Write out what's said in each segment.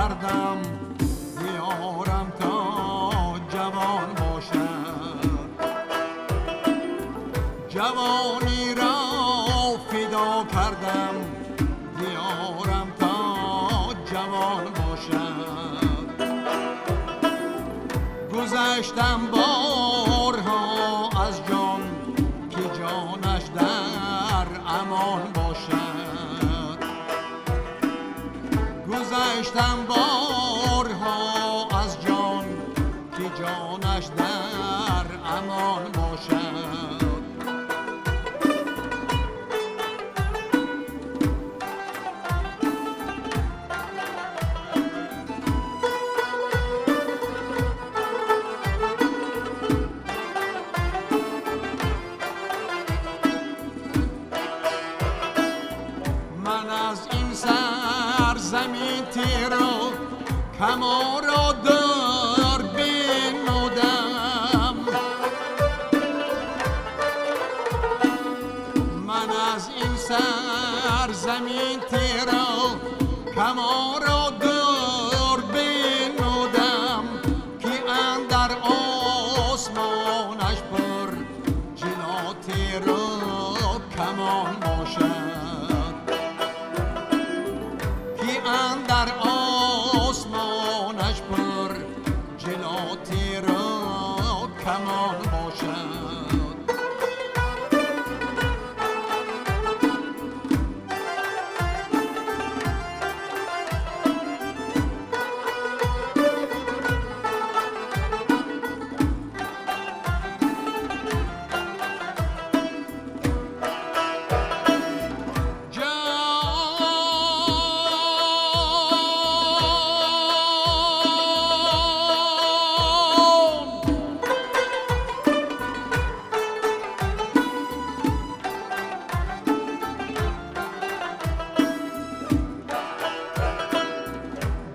کردم دیارم تا جوان باشد. جوانی را فدا کردم دیارم تا جوان باشد. گذشتم بارها از جان که جانش در امان باشد. گذشتم بارها از جان که جانش در امان باشد. من از این سرزمین تیر و کمان را در بنمودم. من از این سرزمین تیر و کمان را در بنمودم که اندر آسمانش پر جلا تیر و کمان باشد. که اندر آسمانش پر جلا تیر و کمان باشد.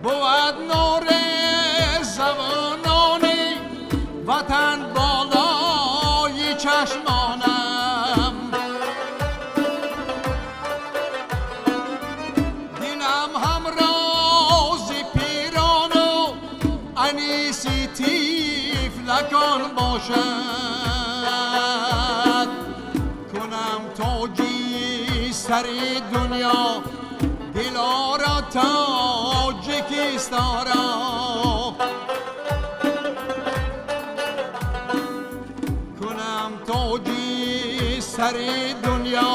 بود نور زبانان وطن بالای چشمانم. دلم هم راز پیران و انیسی تیفلکان باشد. کنم تاجی سر دنیا دلارا تاجیکستان را. کنم تاجی سر دنیا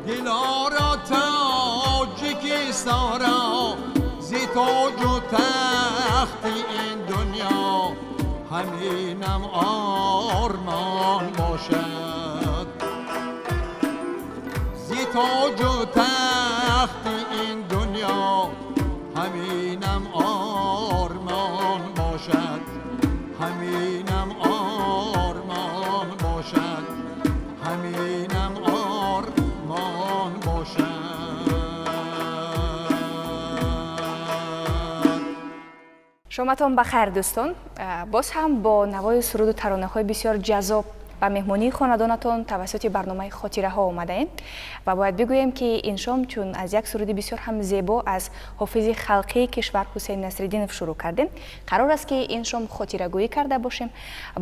دلارا تاجیکستان را. زی تاج و تخت این دنیا همینم آرمان باشد. زی تاج و تخت این دنیا همینم آرمان باشد. همینم آرمان باشد. همینم آرمان باشد. шоматон ба хайр дӯстон. Боз ҳам бо навои суруду таронаҳои бисёр ҷаззоб ба меҳмонии хонадонатон тавассути барномаи хотираҳо омадаем ва бояд бигӯем, ки ин шом чун аз як суруди бисёр ҳам зебо аз ҳофизи халқии кишвар Ҳусейн Насриддинов шурӯъ кардем, қарор аст, ки ин шом хотирагӯӣ карда бошем,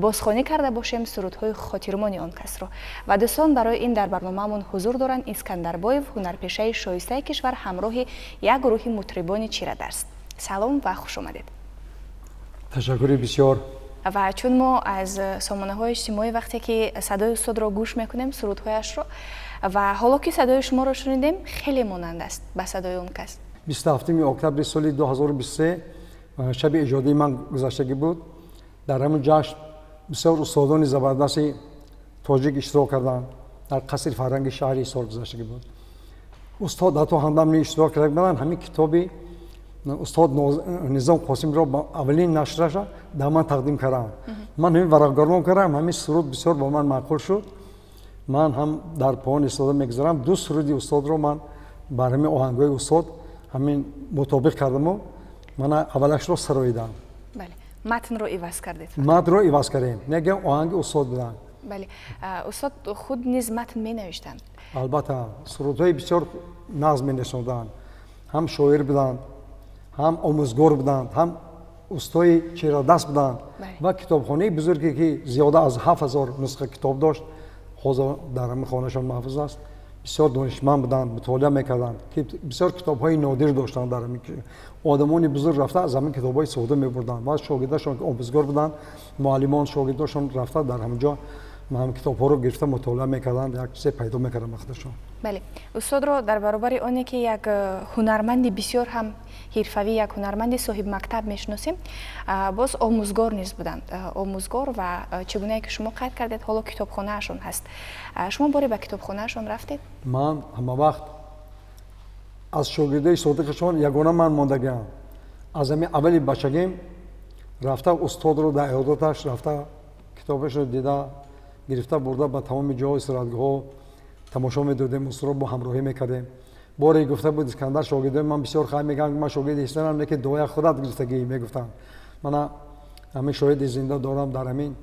бозхонӣ карда бошем сурудҳои хотирмони он касро. Ва дӯстон, барои ин дар барномаамон ҳузур доранд Искандарбоев, ҳунарпешаи шоистаи кишвар, ҳамроҳи як гурӯҳи мутрибони чирадаст. Салом ва хуш омадед. Ташаккури бисёр. Ва чун мо аз сомонаҳои иҷтимоӣ вақте ки садои устодро гӯш мекунем, сурудҳояшро, ва ҳоло ки садои шуморо шунидем, хеле монанд аст ба садои он кас. 27 октябри соли 2023 шаби эҷодии ман гузаштагӣ буд. Дар ҳамин ҷашн бисёр устодони забардасти тоҷик иштирок карданд. Дар қасри фарҳанги шаҳри Ҳисор гузаштагӣ буд. Устод ҳатто ҳамдам иштирок карда буданд. Ҳамин китоби устод Низом Қосимро аввалин нашраша дар ман тақдим кардам. Ман ҳамин варақгардон кардам. Ҳамин суруд бисёр ба ман маъқул шуд. Ман ҳам дар поён истода мегузарам. Ду суруди устодро ман бар ҳамин оҳангҳои устод ҳамин мутобиқ кардаму мана аввалашро сароидам. Бале, матнро иваз кардед? Матнро иваз кардем, нега оҳанги устод буданд. Бале, устод худ низ матн менавиштанд? Албатта, сурудҳои бисёр нағз менависонданд. Ҳам шоир буданд, Ҳам омӯзгор буданд, ҳам устои чирадаст буданд ва китобхонаи бузурге, ки зиёда аз 7000 нусха китоб дошт, ҳозир дар ҳамин хонаашон маҳфуз аст. Бисёр донишманд буданд, мутолиа мекарданд, бисёр китобҳои нодир доштанд. Дар ҳамин одамони бузург рафта аз ҳамин китобҳои истифода мебурданд ва шогирдашон, ки омӯзгор буданд, муаллимон, шогирдошон рафта дар ҳамин ҷо ҳам китобҳоро гирифта мутолиа мекарданд, як чизе пайдо мекарданд ба худашон. Бале, устодро дар баробари оне ки як ҳунарманди бисёр ҳам ҳирфавӣ, як ҳунарманди соҳибмактаб мешиносем, боз омӯзгор низ буданд. Омӯзгор ва чӣ гунае ки шумо қайд кардед, ҳоло китобхонаашон ҳаст. Шумо боре ба китобхонаашон рафтед? Ман ҳама вақт аз шогирдои содиқашон ягона ман мондагиам. Аз ҳамин аввали бачагим рафта устодро дар иёдаташ рафта, китобашро дида, гирифта бурда, ба тамоми ҷоҳо, истироҳатгоҳҳо тамошо медодем, устодро бо ҳамроҳӣ мекардем. Боре гуфта буд Искандар, шогирдои ман бисёр хай мегӯянд, ман шогирди ҳистанам, лекин дуоя худат гирифтагӣ мегуфтанд. Мана ҳамин шоҳиди зинда дорам, дар ҳамин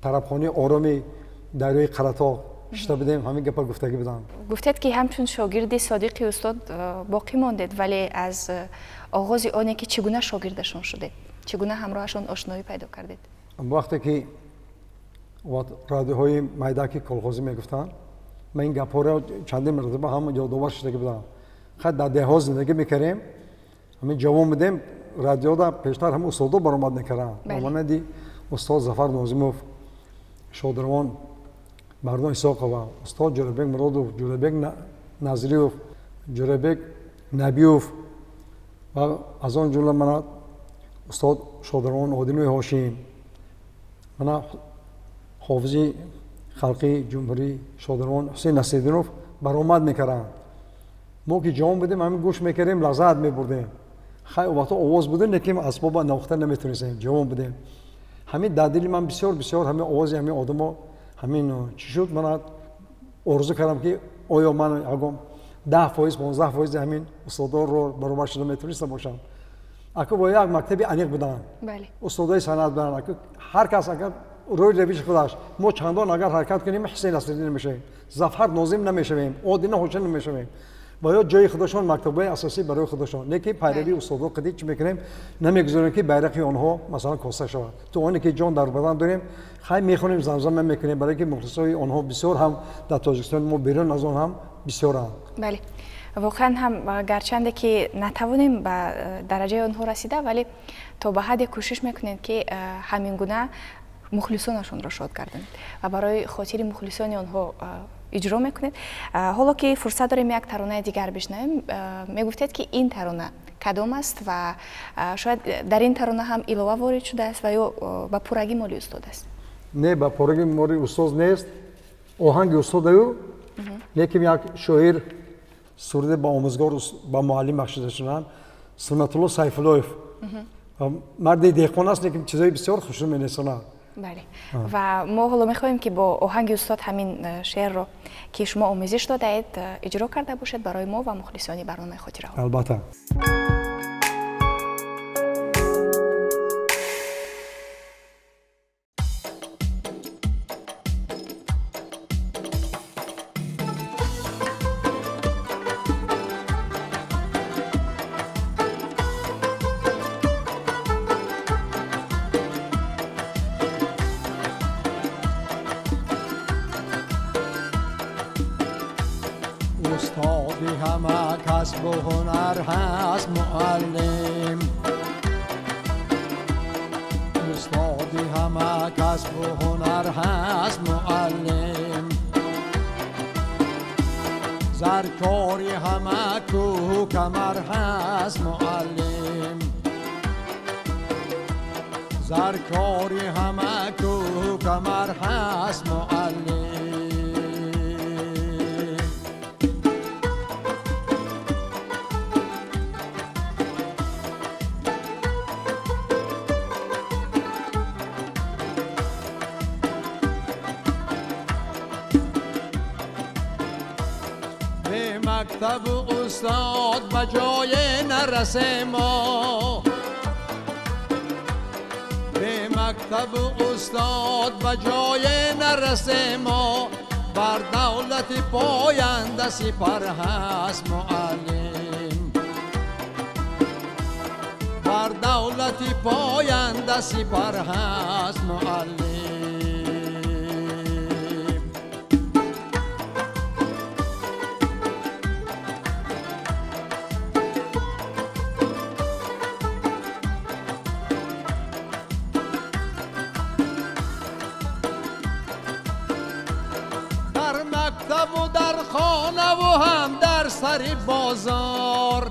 тарабхонаи ороми дарёи Қаратоғ шита будем, ҳамин гапа гуфтагӣ буданд. Гуфтед, ки ҳамчун шогирди содиқи устод боқӣ мондед, вале аз оғози оне ки чӣ гуна шогирдашон шудед, чӣ гуна ҳамроҳашон ошноӣ пайдо кардед? Вақте ки радиоҳои майдаки колхозӣ мегуфтанд, ман ин гапҳоро чандин маротиба ҳам ёдовар шудагӣ будам. Хай, дар деҳҳо зиндагӣ мекардем, ҳамин ҷавон будем, радиода пештар ҳам устодо баромад мекарданд, монанди устод Зафар Нозимов, шодравон Мардон Исоқова, устод Ҷӯрабек Муродов, Ҷӯрабек Назриев, Ҷӯрабек Набиев ва аз он ҷумла мана устод шодравон Одинои Ҳошим, мана ҳофизи халқии ҷумҳурӣ шодравон Ҳусейн Насриддинов баромад мекарданд. Мо ки ҷавон будем, ҳамин гӯш мекардем, лаззат мебурдем. Хай, вақто овоз будем, лекин асбоба навохта наметонистем, ҷавон будем. Ҳамин дар дили ман бисёр бисёр ҳамин овози ҳамин одамо ҳамин чӣ шуд, ман орзу кардам, ки оё ман ягон 10%, 15 фоизи ҳамин устодонро баробар шуда метонистам бошам. Аку бо як мактаби аниқ буданд, устодои санъат буданд. Аку ҳар кас агар рӯи равиши худаш, мо чандон агар ҳаракат кунем, Ҳусейн Насриддин намешавем, Зафар Нозим намешавем, Одина Ҳошим намешавем ва ё ҷои худашон, мактабҳои асосӣ барои худашон. Лекин пайравии устодо қадӣ чӣ мекунем, намегузорем, ки байрақи онҳо масалан коста шавад. То оне ки ҷон дар бадан дорем, хай, мехонем, замзама мекунем, барое ки мухлисои онҳо бисёр ҳам дар Тоҷикистони мо, берун аз он ҳам бисёранд. Бале, воқеан ҳам, гарчанде ки натавонем ба дараҷаи онҳо расида, вале то ба ҳадде кӯшиш мекунем, ки ҳамин гуна мухлисонашонро шод гардонед ва барои хотири мухлисони онҳо иҷро мекунед. Ҳоло ки фурсат дорем, як таронаи дигар бишнавем. Мегуфтед, ки ин тарона кадом аст ва шояд дар ин тарона ҳам илова ворид шудааст ва ё ба пуррагӣ моли устод аст? Не, ба пуррагӣ моли устод нест, оҳанги устодаю, лекин як шоир суруде ба омӯзгор, ба муаллим бахшида шуданд. Суннатулло Сайфуллоев марди деҳқон аст, лекин чизои бисёр хушрӯ менависонад. Бале, ва мо ҳоло мехоҳем, ки бо оҳанги устод ҳамин шеърро, ки шумо омезиш додаед, иҷро карда бошед барои мо ва мухлисони барномаи «Хотираҳо». Албатта. Устоди ҳама касбу ҳунар ҳаст муаллим, устоди ҳама касбу ҳунар ҳаст муаллим, заркори ҳама кӯҳу камар ҳаст муаллим, заркори ҳама кӯҳу камар ҳаст муаллим. Мактабу устод ба ҷое нарасем мо, бемактабу устод ба ҷое нарасем мо, бар давлати поянда сипар ҳаст муаллим. Давлати поянда сипар ҳаст муаллим. Дар мактабу дар хонаву ҳам дар сари бозор,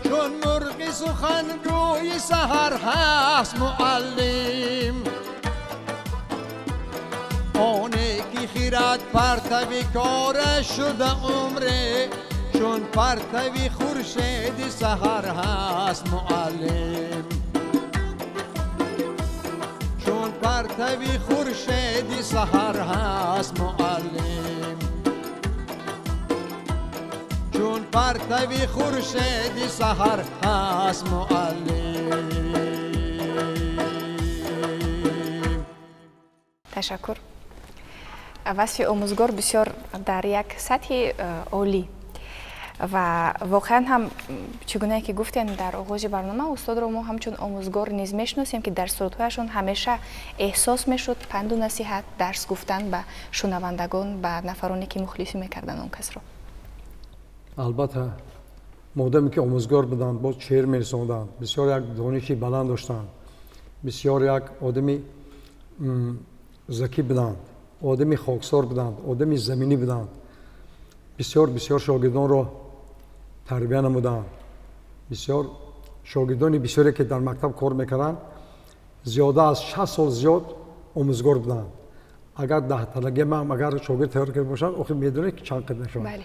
чун мурғи сухангӯи саҳар ҳаст муаллим. Оне ки хирад партави кора шуда умре, чун партави хуршеди саҳар ҳаст муаллим. Чун партави хуршеди саҳар ҳаст муаллим. Чун партави хуршеди саҳар ҳаст муаллим. Ташаккур. Васфи омӯзгор бисёр дар як сатҳи олӣ ва воқеан ҳам, чӣ гунае ки гуфтем дар оғози барнома, устодро мо ҳамчун омӯзгор низ мешиносем, ки дар сурудҳояшон ҳамеша эҳсос мешуд панду насиҳат, дарс гуфтан ба шунавандагон, ба нафароне ки мухлисӣ мекарданд он касро. Албатта, модаме ки омӯзгор буданд, боз шеър мерасонданд, бисёр як дониши баланд доштанд, бисёр як одами закӣ буданд, одами хоксор буданд, одами заминӣ буданд. Бисёр бисёр шогирдонро тарбия намуданд. Бисёр шогирдони бисёре ки дар мактаб кор мекарданд, зиёда аз 60 сол зиёд омӯзгор буданд. Агар даҳталаги ман агар шогирд тайёр карда бошанд, охир медонед ки чанд қадр мешавад.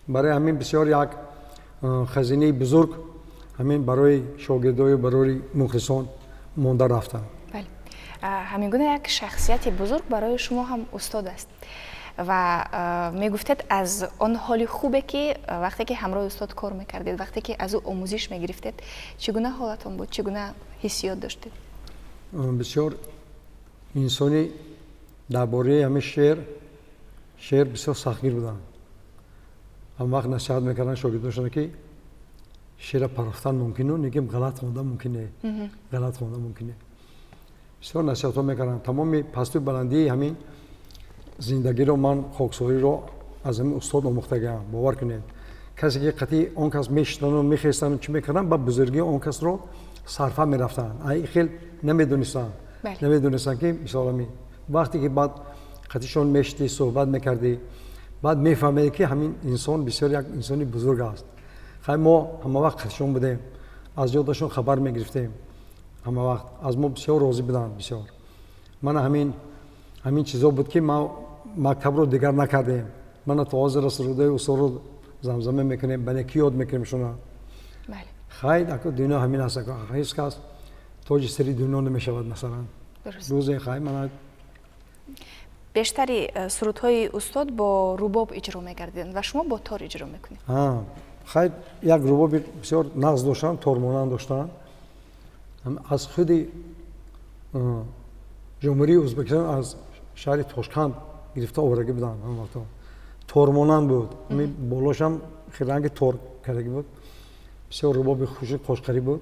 Барои ҳамин бисёр як хазинаи бузург ҳамин барои шогирдою барои мухлисон монда рафтанд. Бале, ҳамин гуна як шахсияти бузург барои шумо ҳам устод аст ва мегуфтед аз он ҳоли хубе ки вақте ки ҳамроҳи устод кор мекардед, вақте ки аз ӯ омӯзиш мегирифтед, чӣ гуна ҳолатон буд, чӣ гуна ҳиссиёт доштед? Бисёр инсони дар бораи ҳамин шеър бисёр сахтгир буданд. Ҳам вақт насиҳат мекарданд шогирдонашон, ки шеъра парафтан мумкину, лекин ғалат хондан мумкин не, ғалат хондан мумкин не. Бисёр насиҳатҳо мекарданд. Тамоми пасту баландии ҳамин зиндагиро ман хоксориро аз ҳамин устод омӯхтагиам. Бовар кунед, касе ки қатъи он кас мешистану мехестану чӣ мекарданд, ба бузургии он касро сарфа мерафтанд. Ай хел намедонистанд, намедонистанд ки мисол ҳамин вақте ки баъд қатъишон мешидӣ, суҳбат мекардӣ, баъд мефаҳмедӣ, ки ҳамин инсон бисёр як инсони бузург аст. Хай, мо ҳама вақт қатъишон будем, аз ёдашон хабар мегирифтем, ҳама вақт аз мо бисёр розӣ буданд. Бисёр мана ҳамин чизо буд, ки ма мактабро дигар накардем. Мана то ҳозира сурудои устодро замзама мекунем, ба некӣ ёд мекунем шуна. Хай, дунё ҳамин аст, ҳеҷ кас тоҷи сари дунё намешавад, масалан. Рӯзе хай мана. Бештари сурудҳои устод бо рубоб иҷро мегардиданд ва шумо бо тор иҷро мекунед. Хай, як рубоби бисёр нағз доштанд, тормонанд доштанд, аз худи Ҷумҳурии Ӯзбекистон, аз шаҳри Тошканд гирифта овардагӣ буданд. Ҳамон вақто тормонанд буд, болошам ранги тор кардагӣ буд. Бисёр рубоби хуши қошқарӣ буд.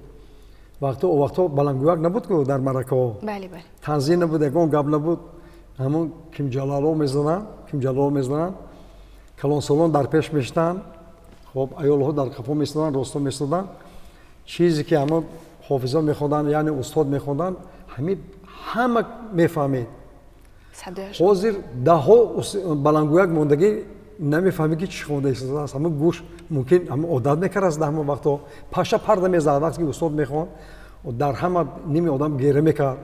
Вақто о вақто баландгӯяк набуд ку дар маъракаҳо, танзим набуд, ягон гап набуд. Ҳамон кимҷалало мезананд, кимҷалало мезананд, калонсолон дар пеш мешитанд, хоб, аёлҳо дар қафо местоданд, росто местоданд. Чизе ки ҳамон ҳофизон мехонданд, яъне устод мехонданд, ҳамин ҳама мефаҳмед. Ҳозир даҳҳо баландгӯяк мондагӣ, намефаҳмӣ, ки чӣ хонда истодааст. Ҳамон гӯш мумкин ҳамон одат мекард, дар ҳамон вақто паша парда мезад. Вақте ки устод мехонд, дар ҳама ними одам гера мекард,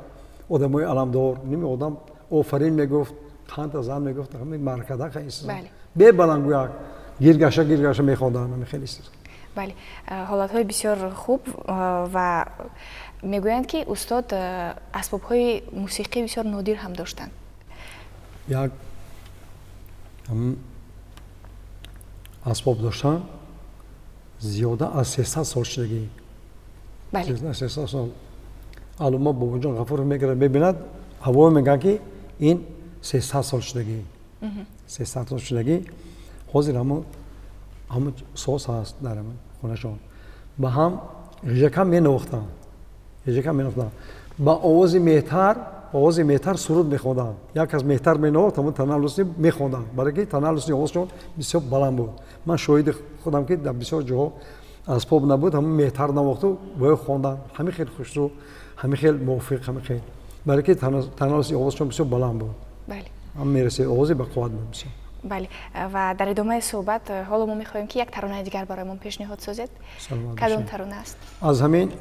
одамои аламдор, ними одам офарин мегуфт, қанда зан мегуфт. Ҳамин маъракада бе баландгӯяк гиргаша гиргаша мехонданд, ҳамин хеле. Бале, ҳолатҳои бисёр хуб. Ва мегӯянд, ки устод асбобҳои мусиқӣ бисёр нодир ҳам доштанд. Як асбоб доштан, зиёда аз 300 сол шудагӣ, 300 сол. Аллома Бобоҷон Ғафуров мегирад, мебинад, ҳаво мегӯянд, ки ин 300 сол шудагӣ, 300 сол шудагӣ. Ҳозир ҳамон соз ҳаст дар хонашон. Ба ҳам Ғижакам менавохтам, ғижакам менавохтам. Ба овози меҳтар, овози меҳтар суруд мехондам. Як кас меҳтар менавохт, ҳамон таналлусни мехондам, барои ки таналлусни овозшон бисёр баланд буд. Ман шоҳиди худам, ки дар бисёр ҷоҳо асбоб набуд, ҳамон меҳтар навохту бояд хондан. Ҳамин хел хушрӯ, ҳамин хел мувофиқ, ҳамин хел, барои ки таналлуси овозшон бисёр баланд буд. Ҳам мерасид, овози бақувват буд бисёр. Бале, ва дар идомаи суҳбат ҳоло мо мехоҳем, ки як таронаи дигар барои мо пешниҳод созед. Кадом тарона аст? Аз ҳамин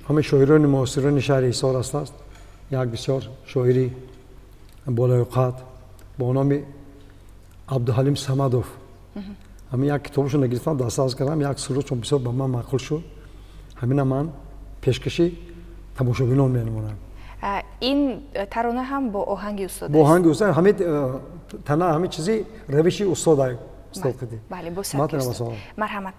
ҳамин шоирони муосирони шаҳри Ҳисор ҳастааст, як бисёр шоири болаёқат бо номи Абдуҳалим Самадов. Ҳамин як китобашонро гирифтам, дастрас кардам, як сурудшон бисёр ба ман маъқул шуд. Ҳамина ман пешкаши тамошобинон менамонам. Ин тарона ҳам бо оҳанги устод? Бо оҳанги устод, ҳамин тана, ҳамин чизи равиши устод, устод қиди. Бале, бо сабки устод. Марҳамат.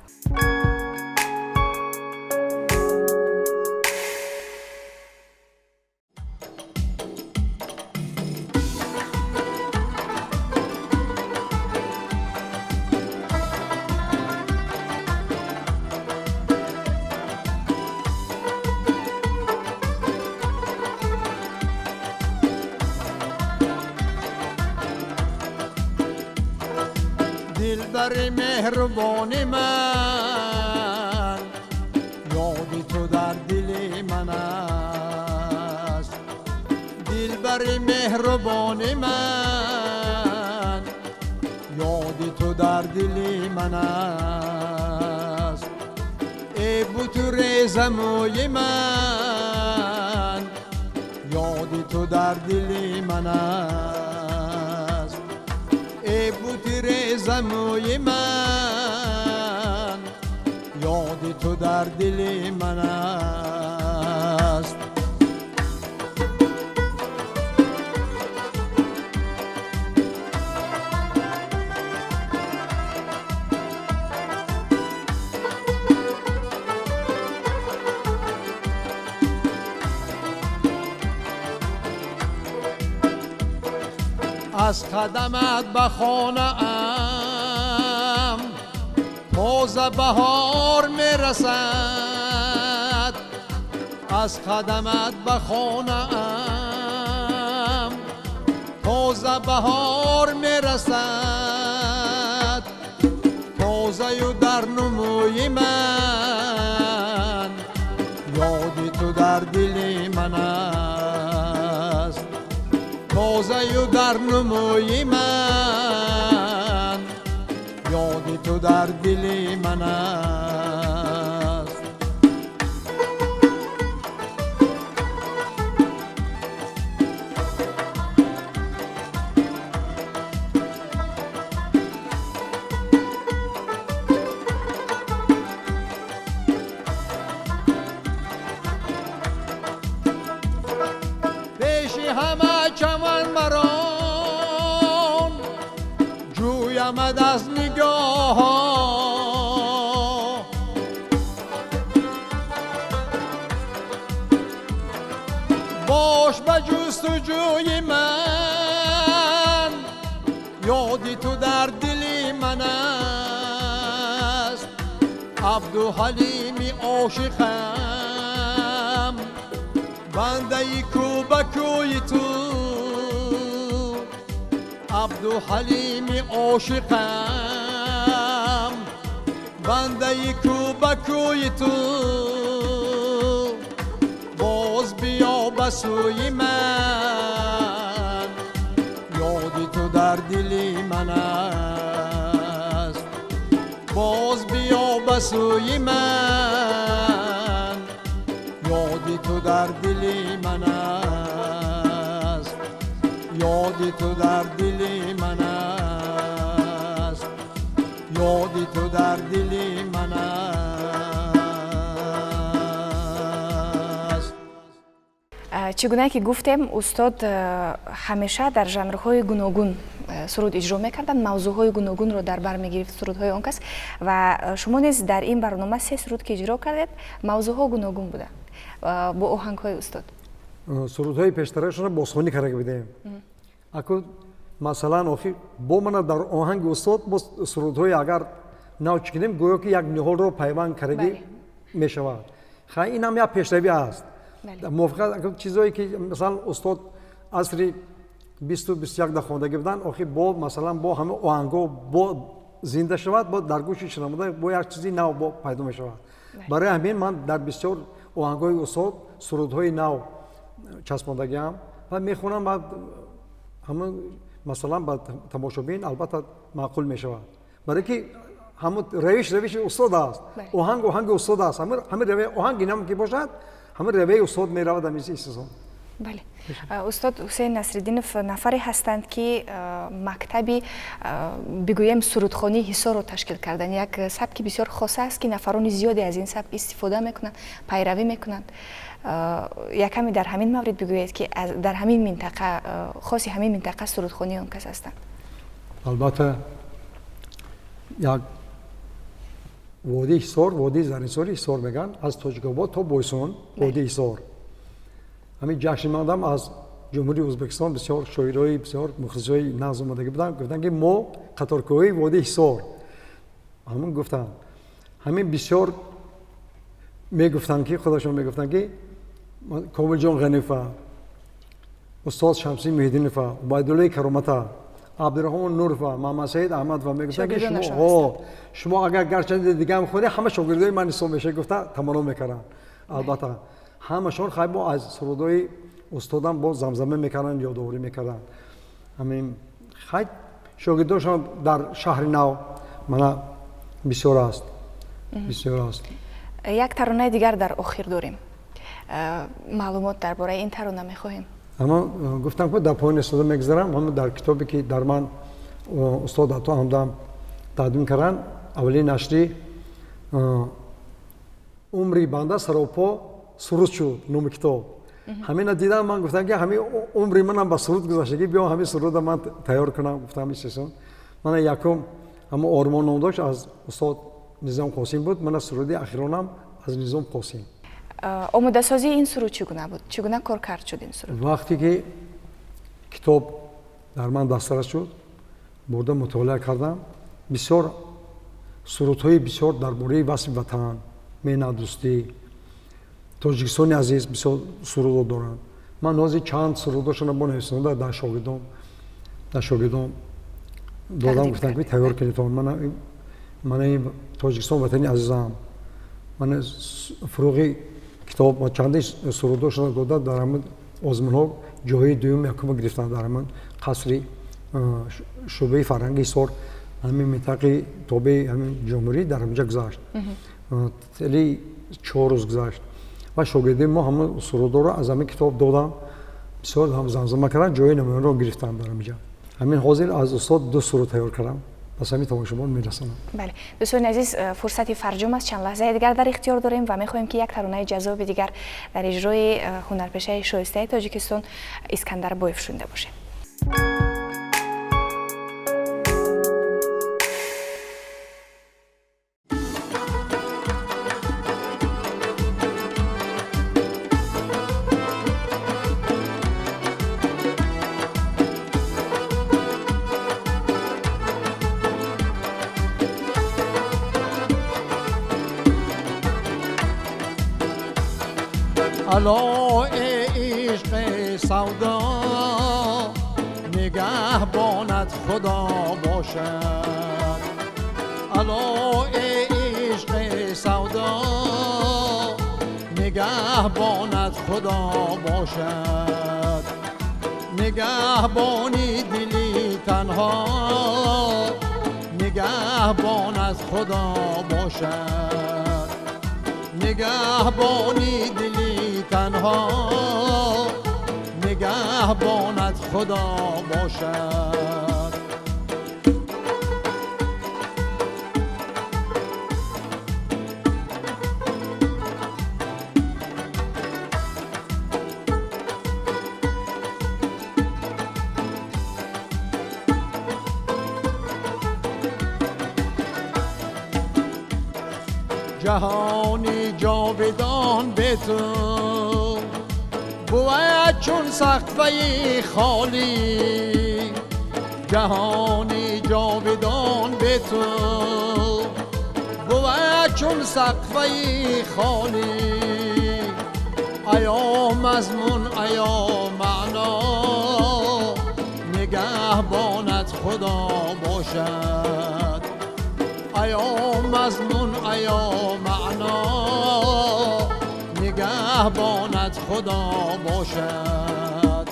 Дилбари меҳрубони ман, ёди ту дар дили ман аст. Дилбари меҳрубони ман, ёди ту дар дили ман аст. Эй буту резамӯи ман, ёди ту дар дили ман аст. Эй бути резамӯи ман, ёди ту дар дили ман аст. Аз қадамат ба хонаам тоза баҳор мерасад. Аз қадамат ба хонаам тоза баҳор мерасад. Тозаю дар нумӯи ман, ёди ту дар дили ман аст. Тозаю дар нумӯи ман, ёди ту дар дили ман аст. Пеши ҳама чаман марон ҷӯямад аз нигоҳҳо, бош ба ҷустуҷӯи ман, ёди ту дар дили ман аст. Абдуҳалими ошиқам, бандаи ку ба кӯи ту. Абдуҳалими ошиқам, бандаи ку ба кӯи ту. Боз биё ба сӯи ман, ёди ту дар дили ман аст. Боз биё ба сӯи ман, ёди ту дар дили ман аст. Ёди ту дар дили ман аст. Ёди ту дар дили ман аст. Чӣ гуна ки гуфтем, устод ҳамеша дар жанрҳои гуногун суруд иҷро мекарданд, мавзӯъҳои гуногунро дар бар мегирифт сурудҳои он кас. Ва шумо низ дар ин барнома се суруд ки иҷро кардед, мавзӯъҳо гуногун буданд бо оҳангҳои устод. Сурудҳои пештарашонро бозхонӣ карда будем. Аку масалан, охир бо мана дар оҳанги устод бо сурудҳои агар Нав чӣ кунем, гӯё ки як ниҳолро пайванд кардагӣ мешавад. Хай, ин ҳам як пешравӣ аст. Мувофиқат чизое ки масалан устод асри 20-21 да хондагӣ буданд, охир бо масалан бо ҳама оҳангҳо бо зинда шавад, бо дар гӯши шунаванда бо як чизи нав бо пайдо мешавад. Барои ҳамин ман дар бисёр оҳангҳои устод сурудҳои нав часпондагиам ва мехонам ва ҳамон масалан ба тамошобин албатта маъқул мешавад. Барои ки ҳамон равиш равиши устод аст, оҳанг оҳанги устод аст. Ҳамин равия оҳанги нам ки бошад, ҳамин равияи устод меравад ҳамин истисон. Бале, устод Ҳусейн Насриддинов нафаре ҳастанд, ки мактаби бигӯем сурудхонии Ҳисорро ташкил карданд. Як сабки бисёр хоса аст, ки нафарони зиёде аз ин сабк истифода мекунанд, пайравӣ мекунанд. Якаме дар ҳамин маврид бигӯед, ки дар ҳамин минтақа, хоси ҳамин минтақа сурудхонии он кас ҳастанд. Албатта, як водии Ҳисор, водии Заринсори Ҳисор мегӯянд, аз Тоҷикобод то Бойсун водии Ҳисор. Ҳамин ҷашни мандам аз Ҷумҳурии Ӯзбекистон бисёр шоирои, бисёр мухлисои нағз омадагӣ буданд, гуфтанд, ки мо қаторкӯҳии водии Ҳисор. Ҳамин гуфтанд. Ҳамин бисёр мегуфтанд, ки худашон мегуфтанд, ки Комилҷон Ғанифа, устод Шамсӣ Муҳиддинова, Убайдуллои Каромата, Абдураҳмон Нурова, Муҳаммадсаид Аҳмадова мегуфтанд, ки шумо агар гарчанде дигаам хонед, ҳама шогирдои ман ҳисоб мешавед, гуфта таманно мекарданд. Албатта, ҳамашон хай бо аз сурудҳои устодам бо замзама мекарданд, ёдоворӣ мекарданд. Ҳамин хай шогирдошон дар шаҳри нав мана бисёр аст, бисёр аст. Як таронаи дигар дар охир дорем. Маълумот дар бораи ин тарона мехоҳем. Ама гуфтам, ки дар поёни истода мегузарам. Ҳама дар китобе ки дар ман устод Ато Ҳамдам тақдим карданд, аввалин нашри «Умри банда саропо суруд шуд» номи китоб. Ҳамина дидам, ман гуфтам, ки ҳамин умри манам ба суруд гузаштагӣ, биё ҳамин суруда ман тайёр кунам, гуфтам. Истесон мана якум ҳама «Ормон» ном дошт, аз устод Низом Қосим буд. Мана суруди ахиронам аз Низом Қосим. Омодасозии ин суруд чӣ гуна буд? Чӣ гуна кор кард шуд ин суруд? Вақте ки китоб дар ман дастрас шуд, бурда мутолиа кардам. Бисёр сурудҳои бисёр дар бораи васфи ватан, меҳнатдӯстӣ, Тоҷикистони азиз бисёр сурудҳо доранд. Ман ҳозир чанд сурудҳошонро бо нависонда дар шогирдон додам, гуфтам, ки тайёр кунедтон. Мана ин «Тоҷикистон ватани азизам», мана «Фуруғи китоб» ва чанди сурудҳошонро дода, дар ҳамин озмунҳо ҷои дуюм, якума гирифтанд. Дар ҳамин қасри шӯъбаи фарҳанги Ҳисор, ҳамин минтақаи тобеи ҳамин ҷумҳурӣ, дар ҳаминҷа гузашт. Тели 4 рӯз гузашт ва шогирдои мо ҳамон сурудҳоро аз ҳамин китоб додам, бисёр ҳам замзама карданд, ҷои намоёнро гирифтанд дар ҳаминҷа. Ҳамин ҳозир аз устод ду суруд тайёр кардам, ба сами тамошобон мерасонам. Бале, дӯстони азиз, фурсати фарҷом аст, чанд лаҳзаи дигар дар ихтиёр дорем ва мехоҳем, ки як таронаи ҷаззоби дигар дар иҷрои ҳунарпешаи шоистаи Тоҷикистон Искандар Боев шунида бошем. Ало ишқи савдо, нигаҳбонат Худо бошад. Ало ишқи савдо, нигаҳбонат Худо бошад. Нигаҳбони дили танҳо, нигаҳбонат Худо бошад. Нигаҳбони дили танҳо, нигаҳбонат Худо бошад. Ҷаҳони ҷовидон бе ту бувад чун сақфаи холӣ. Ҷаҳони ҷовидон бе ту. чун сақфаи холӣ аё мазмун аё маъно нигаҳбонат худо бошад аё мазмун аё маъно нигаҳбонат худо бошад.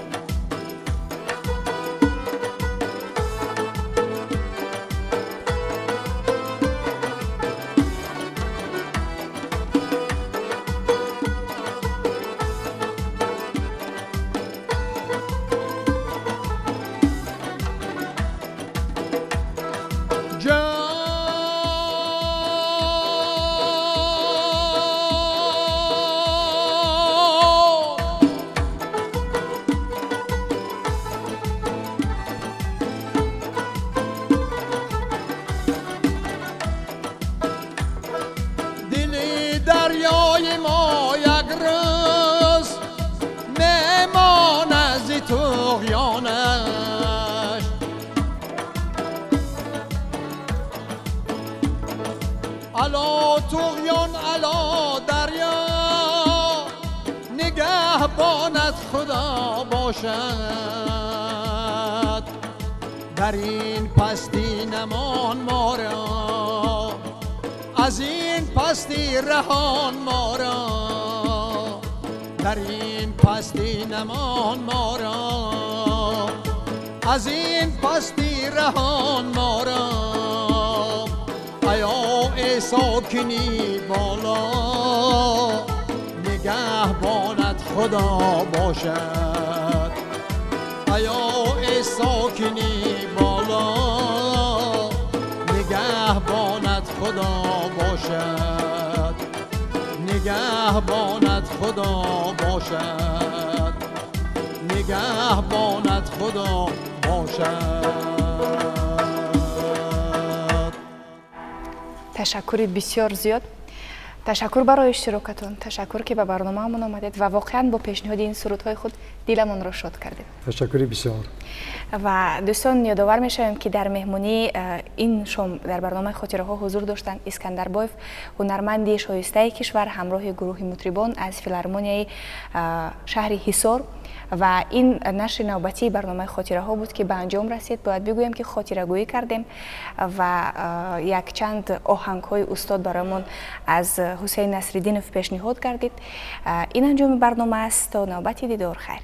الا طغیان الا دریا نگهبانت خدا باشد در این پستی نمان ما را از این پستی رهان ما را در این پستی نمان ما را از این پستی رهان ما را ایا ای ساکنی بالا نگهبانت خدا باشد ایا ای ساکنی بالا نگهبانت خدا باشد نگهبانت خدا باشد نگهبانت خدا باشد. Ташаккури бисёр зиёд. Ташаккур барои иштирокатон, ташаккур ки ба барномаамон омадед ва воқеан бо пешниҳоди ин сурудҳои худ диламонро шод кардед. Ташаккури бисёр. Ва дӯстон, ёдовар мешавем ки дар меҳмонии ин шом дар барномаи хотираҳо ҳузур доштанд Искандарбоев, ҳунарманди шоистаи кишвар, ҳамроҳи гурӯҳи мутрибон аз филармонияи шаҳри Ҳисор. Ва ин нашри навбатии барномаи хотираҳо буд ки ба анҷом расид. Бояд бигӯем ки хотирагӯӣ кардем ва якчанд оҳангҳои устод бароямон аз Ҳусейн Насриддинов пешниҳод гардид. Ин анҷоми барнома аст. То навбати дидор хайр.